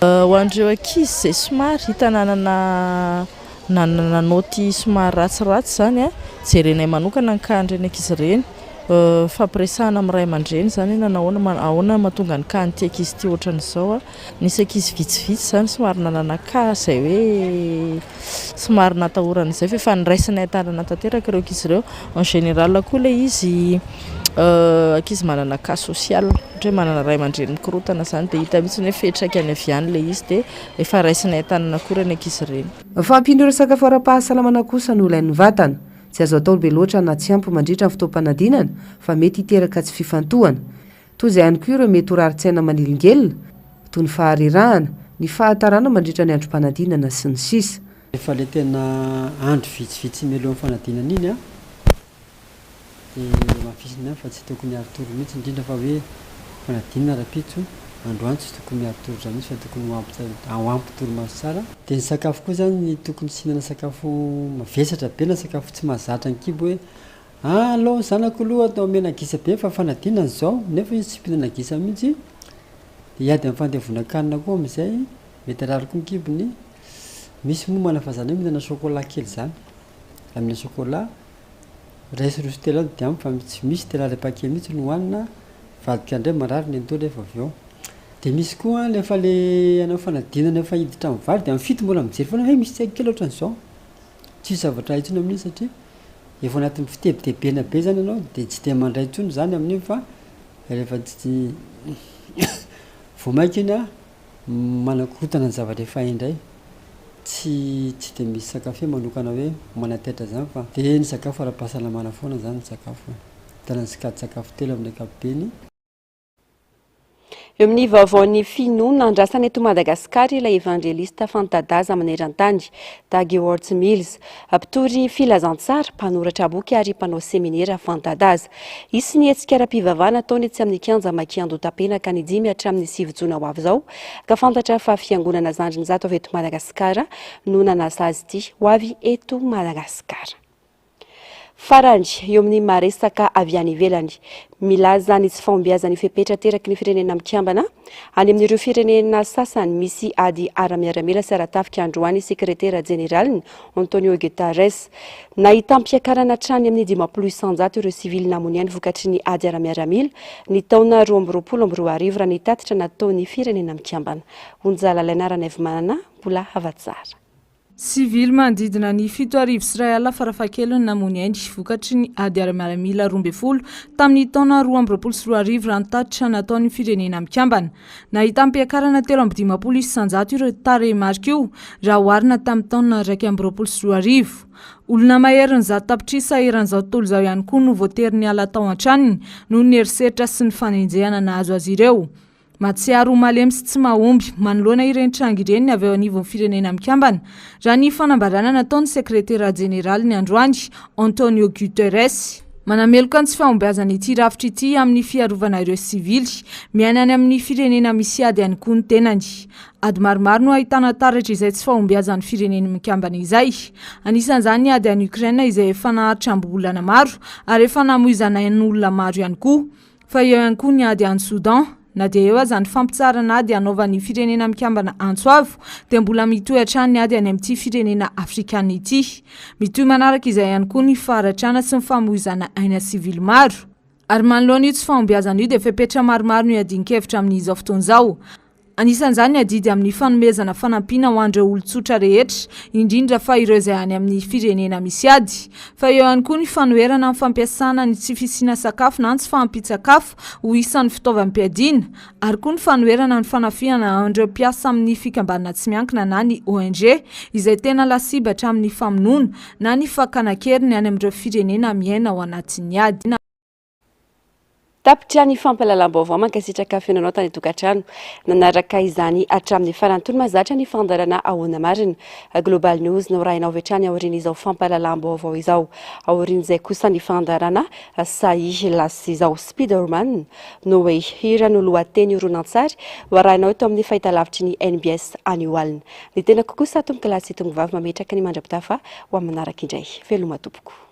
Ho an'ireo ankizy izay somary hita nanana Nanana naoty somary ratsiratsy izany, jerenay manokana ny cas-n'ireny ankizy ireny, fampiresahana amin'ny ray aman-dreny izany hoe nanao ahoana, ahoana no mahatonga ny cas-n'ity ankizy ity ohatran'izao. Nisy ankizy vitsivitsy izany somary nanana cas izay hoe somary natahorana izay fa efa niraisinay an-tanana tanteraka ireo ankizy ireo. En général koa ilay izy ankizy manana cas social, ohatra hoe manana ray aman-dreny mikorontana izany dia hita mihitsy hoe fiantraikany avy any ilay izy dia efa raisinay an-tanana koa ireny ankizy ireny. Fahampian'ireo sakafo ara-pahasalamana kosa no ilain'ny vatana. Tsy azo atao be loatra na tsy ampy mandritra ny fotoam-panadinana fa mety hiteraka tsy fifantohana. Toy izay ihany koa ireo mety ho rarin-tsaina manelingelina, toy ny faharerahana, ny fahatarana mandritra ny androm-panadinana, sy ny sisa. Rehefa ilay tena andro vitsivitsy mialohan'ny fanadinana iny an, Dia hamafisina ihany fa tsy tokony hiari-tory mihitsy, indrindra fa hoe fanadinana rahampitso, androany tsy tokony miari-tory izany mihitsy fa tokony ho ampy ho ampy torimaso tsara. Dia ny sakafo koa izany tokony tsy hihinana sakafo mavesatra be na sakafo tsy mahazatra ny kibo hoe ah alao ny zanako aloha atao omena gisa be fa fanadinana izao nefa izy tsy mpihinana gisa mihitsy, dia hiady amin'ny fandevonan-kanina koa amin'izay, mety harary koa ny kibony, misy moa manana fahazarana hoe mihinana chocolat kely izany, raha mihinana chocolat Iray sy roa sy telo any dia ampy fa tsy misy tena ilay paquet mihitsy no hohanina, vadika indray marary ny andoha rehefa avy eo. Dia misy koa an, rehefa le hanao fanadinana efa hiditra amin'ny valo dia amin'ny fito mbola mijery foana hoe misy tsaiky kely ohatran'izao. Tsisy zavatra hay intsony amin'iny satria efa anatin'ny fitebitebena be zany ianao dia tsy dia mandray intsony izany amin'iny fa rehefa tsy vao mainka iny an Manakorontana ny zavatra efa hay indray. Tsy tsy dia misy sakafo manokana hoe manataitra izany fa dia ny sakafo ara-pahasalamana foana izany ny sakafo e. Ahitana ny sokajin-tsakafo telo amin'ny ankapobeny. Eo amin'ny vaovaon'ny finoana, andrasana eto Madagasikara ilay evanjelista fanta-daza maneran-tany, Dag Heward-Mills. Mpitory filazantsara, mpanoratra boky ary mpanao seminera fanta-daza. Hisy ny hetsika ara-pivavahana ataony etsy amin'ny kianja Maki Andotapenaka ny dimy hatramin'ny sivy jona ho avy izao, ka fantatra fa fiangonana zandrinjato avy eto Madagasikara no nanasa azy ity ho avy eto Madagasikara. Farany, eo amin'ny maha-resaka avy any ivelany, milaza ny tsy fahombiazan'ny fepetra ateraky ny Firenena Mikambana any amin'ireo firenena sasany misy ady ara-miaramila sy ara-tafika androany sekretera jeneraliny, Antonio Guterres. Nahitam-piakarana hatrany amin'ny 50% ireo sivily namony ainy vokatry ny ady ara-miaramila ny taona 2022 raha ny tatitra nataon'ny Firenena Mikambana. Onja Lalaina Ranaivomanana, Mbola Havatsara. Sivily manodidina ny 2100 farafahakeliny namoy ny ainy vokatry ny ady ara-miaramila 12 tamin'ny taona 2022 raha ny tatitra nataon'ny Firenena Mikambana. Nahitam-piakarana 53% ireo tarehimarika io raha oharina tamin'ny taona 2021. Olona maherin'ny 100 tapitrisa eran'izao tontolo izao ihany koa no voatery niala tao an-tranony noho ny herisetra sy ny fanenjehana nahazo azy ireo. Mahatsiaro ho malemy sy tsy mahomby manoloana ireny tranga ireny ny avy eo anivon'ny Firenena Mikambana, raha ny fanambarana nataon'ny sekretera jeneraliny androany, Antonio Guterres. Manameloka ny tsy fahombiazan'ity rafitra ity amin'ny fiarovana ireo sivily miaina any amin'ny firenena misy ady ihany koa ny tenany. Ady maromaro no ahitana taratra izay tsy fahombiazan'ny Firenena Mikambana izay. Anisan'izany ny ady any Ukraine izay efa naharitra am-bolana maro ary efa namoizana ain'olona maro ihany koa. Fa eo ihany koa ny ady any Soudan. Na dia eo aza ny fampitsaharana ady hanaovan'ny Firenena Mikambana antso avo dia mbola mitohy hatrany ny ady any amin'ity firenena afrikana ity. Mitohy manaraka izay ihany koa ny faharatrana sy ny famoizana aina sivily maro. Ary manoloana io tsy fahombiazana io dia fepetra maromaro no iadian-kevitra amin'izao fotoana izao. Anisan'izany ny adidy amin'ny fanomezana fanampiana ho an'ireo olon-tsotra rehetra, indrindra fa ireo izay any amin'ny firenena misy ady. Fa eo ihany koa ny fanoherana ny fampiasana ny tsy fisiana sakafo na ny tsy fahampian-tsakafo ho isan'ny fitaovam-piadiana, ary koa ny fanoherana ny fanafihana an'ireo mpiasa amin'ny fikambanana tsy miankina na ny ONG, izay tena lasibatra amin'ny famonoana na ny fakana an-keriny any amin'ireo firenena miaina ao anatin'ny ady. Tapitra ny fampahalalam-baovao, mankasitraka feno anao tany an-tokantrano nanaraka izany hatramin'ny farany. Toy ny mahazatra ny fandaharana Ahoana Marina? Global News no arahinao avy hatrany aorian'izao fampahalalam-baovao izao. Aorian'izay kosa ny fandaharana Sahy Lasa Izao. Spiderman No Way Hira no lohateny horonantsary ho arahinao eto amin'ny fahitalavitry ny NBS anio alina. Ny tenako kosa tompokolahy sy tompovavy mametraka ny mandra-pitafa ho amin'ny manaraka indray. Veloma tompoko.